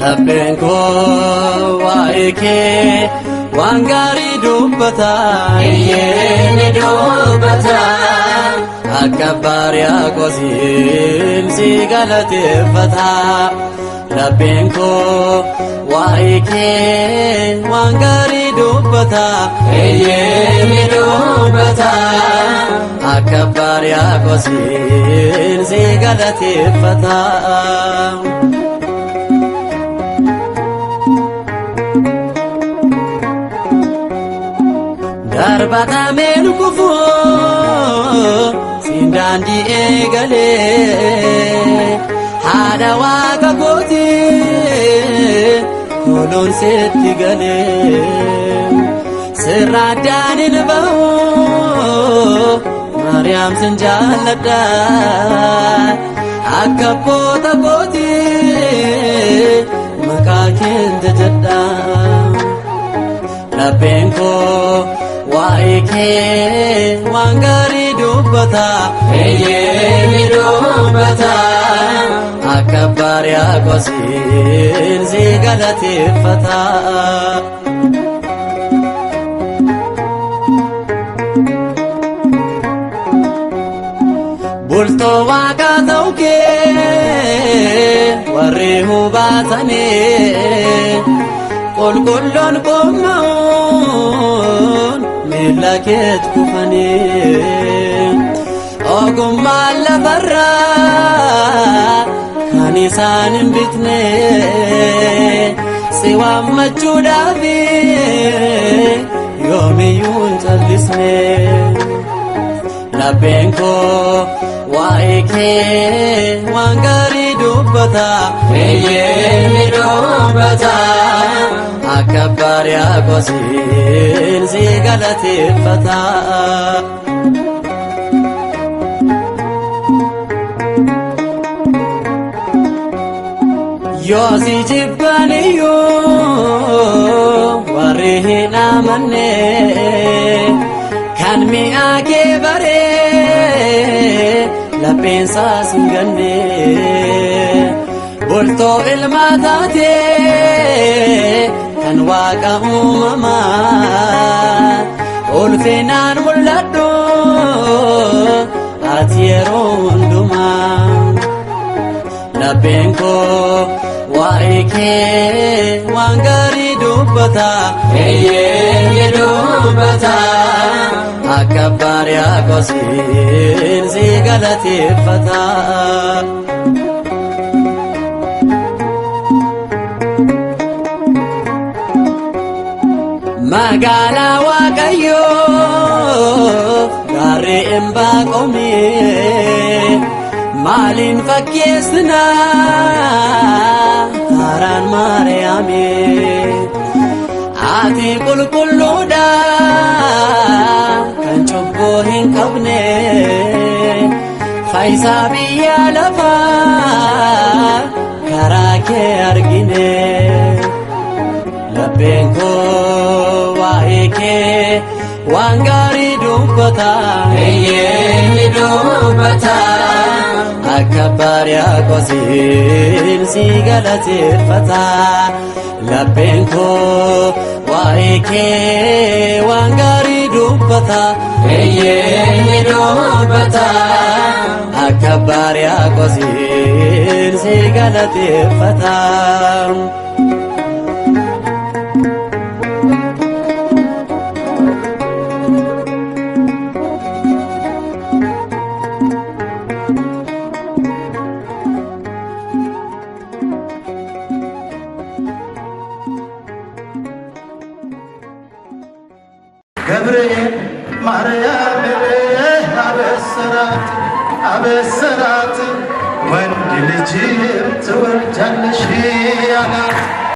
Lapheen koo waa'ee kee waan gaarii dubbata. Eeyyee ni dubbata. Akka Baariyaaqoosiin si galateeffata. Lapheen koo waa'ee kee waan gaarii dubbata. Eeyyee ni dubbata. Akka Baariyaaqoosiin si galateeffata. Darbatameen kufuu siin daandii eegalee haadha waaqa kootii kooloon seetti galee sirra addaan hin ba'u Maariyaam sin jaalladha akka abboota kootii maqaa keen jajadha. Lapheen koo waa'ee kee waan gaarii dubbata. Eeyyee ni dubbata. Akka Baariyaaqoosiin si galateeffata. Bultoo waaqaa ta'uu kee warri hubatanii qulqulloon qomma'uun miilla keetti kufanii ogummaan lafarraa kan isaan hin bitne si waammachuudhaaf yoomiyyuu hin callisne. Lapheen koo waa'ee kee waan gaarii dubbata. Eeyyee ni dubbata. Akka Baariyaaqoosiin si galateeffata. Yoo si jibban iyyuu warri hin amanne kan mi'a kee baree lapheensaas hin ganne bultoo ilmaa taatee kan waaqa uumamaa ulfinaan mul'adhu ati yeroo hundumaa. Lapheen koo waa'ee kee waan gaarii dubbata. Eeyyee ni dubbata. Akka Baariyaaqoosiin si galateeffata. Magaalaa Waaqayyoo gaarri hin baaqomee maaliin fakkeessinaa haaraan Maariyaamee ati qulqulluudha kan cubbuu hin qabne faayisaa biyya lafaa karaa kee argine. Lapheen koo waa'ee kee waan gaarii dubbata. Eeyyee ni dubbata. Akka Baariyaaqoosiin si galateeffata. Lapheen koo waa'ee kee waan gaarii dubbata. Eeyyee ni dubbata. Akka Baariyaaqoosiin si galateeffata. ገብርኤል ማርያምን አበሰራት አበሰራት ወንድ ልጅም ትወልጃለሽ አላት።